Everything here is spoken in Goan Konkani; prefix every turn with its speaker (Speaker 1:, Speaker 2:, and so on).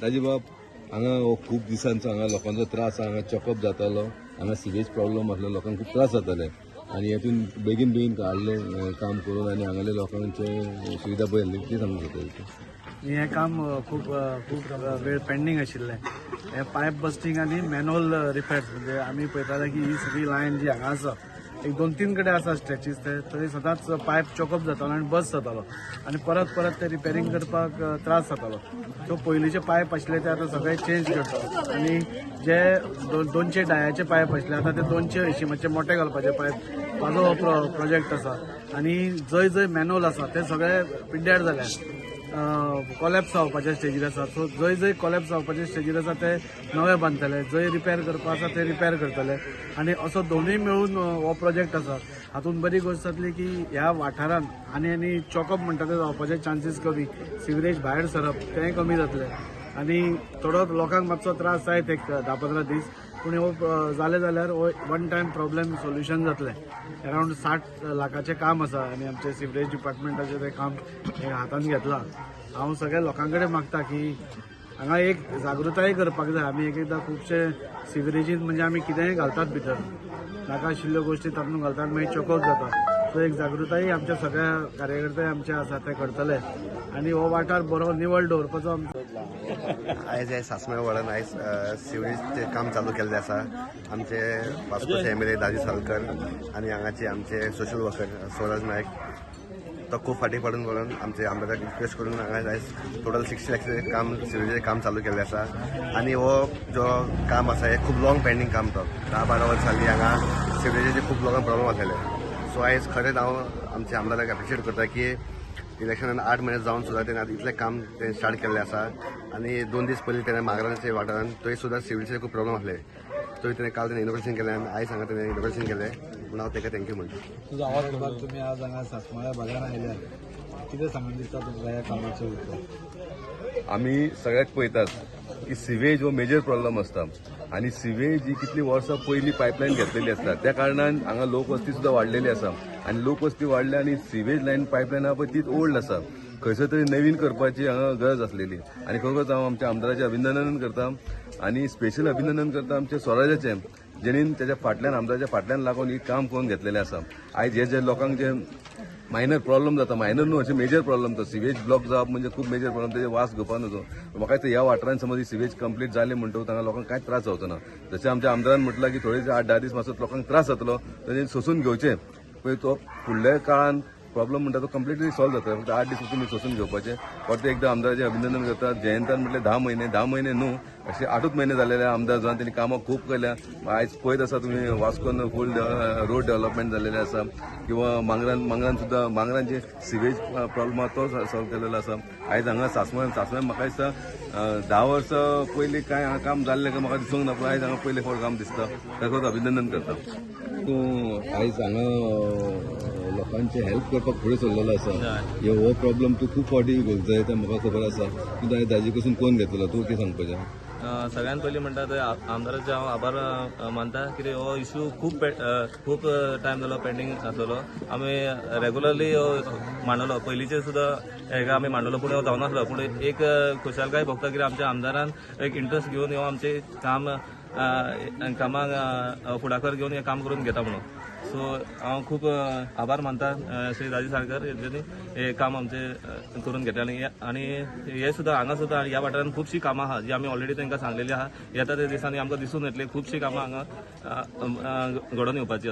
Speaker 1: दाजीबाब, हांगा हो खूब दिसांचो हांगा लोकांचो त्रास, हांगा चॉकअप जातालो, हांगा सिवेज प्रॉब्लम आसलो, लोकांक खूब त्रास जाताले आनी हेतून बेगीन बेगीन हाडलें काम करून आनी हांगाले लोकांचे सुविधा बरी जाली. कितें सांगूंक सोदता?
Speaker 2: हें काम खूब खूब वेळ पेंडींग आशिल्लें. हें पायप बस्टिंग आनी मॅनहोल रिपेर्स, म्हणजे आमी पळयताले की ही सगळी लायन जी हांगा आसा, एक दोन तीन कडेन आसा स्ट्रेचीस, ते थंय सदांच पायप चॉकअप जातालो आनी बस्ट जातालो आनी परत परत ते रिपेरींग करपाक त्रास जातालो. सो पयलींचे पायप आशिल्ले ते आतां सगळे चेंज करता आनी जे 200 डायाचे पायप आशिल्ले, आतां ते 280, मातशे मोटे घालपाचे पायप, ताजो हो प्रोजेक्ट आसा. आनी जंय जंय मॅनहोल आसा ते सगळे पिड्ड्यार जाल्या, कॉलॅप्स जावपाच्या स्टेजीर आसा. सो जंय जंय कॉलॅप्स जावपाच्या स्टेजीर आसा ते नवे बांदतले, जंय रिपेर करपा आसा ते रिपेर करतले आनी असो दोनूय मेळून हो प्रोजेक्ट आसा. हातूंत बरी गोश्ट जातली की ह्या वाठारांत आनी आनी चॉकअप म्हणटा ते जावपाचे चान्सीस कमी, सिवरेज भायर सरप तेंय कमी जातलें आनी थोडो लोकांक मातसो त्रास जायत एक 10-15 दीस, पूण हो जालें जाल्यार हो वन टायम प्रॉब्लेम सोल्युशन जातलें. अरावंड 60 लाखाचें काम आसा आनी आमचे सिवरेज डिपार्टमेंटाचें तें काम हें हातान घेतलां. हांव सगळ्या लोकां कडेन मागता की हांगा एक जागृताय करपाक जाय. आमी एक एकदां खुबशे सिवरेजीन म्हणजे आमी कितेंय घालतात भितर, नाका आशिल्ल्यो गोश्टी तातूंत घालतात, मागीर चॉकअप जाता. सो एक जागृताय आमच्या सगळ्या कार्यकर्ते आमचे आसा ते करतले आनी हो वाठार बरो निवळ दवरपाचो आमचो
Speaker 3: आयज हे सासमाळे वॉर्डान आयज सिवरेजचें काम चालू केल्लें आसा. आमचे वास्कोचे एमएलए दाजी सालकर आनी हांगाचे आमचे सोशल वर्कर स्वराज नायक, तो खूब फाटीं पडून पडून आमचे आमदाराक रिक्वेस्ट करून हांगा आयज टोटल 60 लॅक्साचें काम, सिवरेजाचें काम चालू केल्लें आसा. आनी हो जो काम आसा, हें खूब लॉंग पेंडींग काम. तो 10-12 वर्सां जालीं हांगा सिवरेजाचे खूब लोकांक प्रॉब्लम आसलेले. सो आयज खरेंच हांव आमच्या आमदाराक एप्रिशिएट करता की इलेक्शनान 8 म्हयने जावन सुद्दां तेणें आतां इतलें काम तेणें स्टार्ट केल्लें आसा. आनी 2 दीस पयलीं तेणें मांगरांच्या वाठारान थंय सुद्दां सिवरेजचे खूब प्रॉब्लम आसले, थंय तेणें काल तेणें इनॉग्रेशन केलें आनी आयज हांगा तेणें इनॉग्रेशन केलें म्हणून हांव ताका thank you म्हणटा.
Speaker 4: तुजो आवाज बाब, तुमी आज हांगा सासमाळ्या भागान आयल्यात, कितें सांगून दिसता तुमकां ह्या कामाचे उरता?
Speaker 1: आमी सगळ्याक पळयतात की सिवेज हो मेजर प्रॉब्लम आसता आनी सिवेज ही कितली वर्सां पयलीं पायपलायन घेतलेली आसता. त्या कारणान हांगा लोकवस्ती सुद्दां वाडलेली आसा आनी लोकवस्ती वाडल्या आनी सिवेज लायन पायपलायन आहा पळय, तीच ओल्ड आसा. खंयसर तरी नवीन करपाची हांगा गरज आसलेली आनी खरोखरच हांव आमच्या आमदाराचें अभिनंदन करता आनी स्पेशल अभिनंदन करता आमच्या स्वराजाचें, जेणेन तेच्या फाटल्यान, आमदाराच्या फाटल्यान लागून ही काम करून घेतलेलें आसा. आयज हे जे लोकांक जे मायनर प्रॉब्लम जाता, मायनर न्हू, अशें मेजर प्रॉब्लम तो सिवेज ब्लॉक जावप म्हणजे खूब मेजर प्रॉब्लम, तेजे वास घेवपा नजो. म्हाका दिसता ह्या वाठारान समज सिवेज कंप्लीट जालें म्हणटकूच हांगा लोकांक कांयच त्रास जावचो ना. जशें आमच्या आमदारान म्हटलां की थोडे 8-10 दीस मातसो लोकांक त्रास जातलो, तेणें सोंसून घेवचें, पळय तो फुडल्या काळान प्रॉब्लम म्हणटा तो कंप्लिटली सॉल्व जातलो. फक्त 8 दीस तुमी सोंसून घेवपाचे. परते एकदां आमदाराचें अभिनंदन करता. जयंतान म्हटलें 10 म्हयने, 10 म्हयने न्हू, अशे 8ूच म्हयने जालेले आमदार जावन तेणी कामां खूब केल्या. आयज पळयत आसा तुमी, वास्कोन फूल रोड डेव्हलपमेंट जाल्लेलें आसा किंवा मांगरान मांगरान सुद्दां मांगरान जे सिवेज प्रॉब्लम आहा तो सॉल्व केलेलो आसा. आयज हांगा सासमाळ, सासमाळ म्हाका दिसता 10 वर्सां पयलीं कांय हांगा काम जाल्लें काय म्हाका दिसूंक ना, पूण आयज हांगा पयले फावट काम दिसता. ताका अभिनंदन करता. तूं आयज हांगा लोकांचे हेल्प करपाक फुडें सरलेलो आसा. हे हो प्रॉब्लम तूं खूब फावटी जाय म्हाका खबर आसा. तूं दाजी कडसून कोण घेतलेलो, तूं कितें सांगपाचें?
Speaker 5: सगळ्यात पयलीं म्हणटा ते आमदाराचे हांव आभार मानता, कित्याक हो इशू खूब खूब टायम जालो पेंडींग आसलेलो. आमी रेगुलरली मांडलो, पयलींचे सुद्दां हेका आमी मांडलो, पूण हो जावनासलो. पूण एक खुशालकाय भोगता कित्याक आमच्या आमदारान एक इंट्रस्ट घेवन हो आमचें काम कामाक फुडाकार घेवन हें काम करून घेता म्हणून. सो हांव खूब आभार मानता श्री राजू साळकर हेंच्यांनी हें काम आमचें करून घेतलें. आनी आनी हे सुद्दां हांगा सुद्दां ह्या वाठारांत खुबशीं कामां आहा जी आमी ऑलरेडी तांकां सांगलेली आहा. येता त्या दिसांनी आमकां दिसून येतली खुबशीं कामां हांगा घडोवन येवपाची आसा.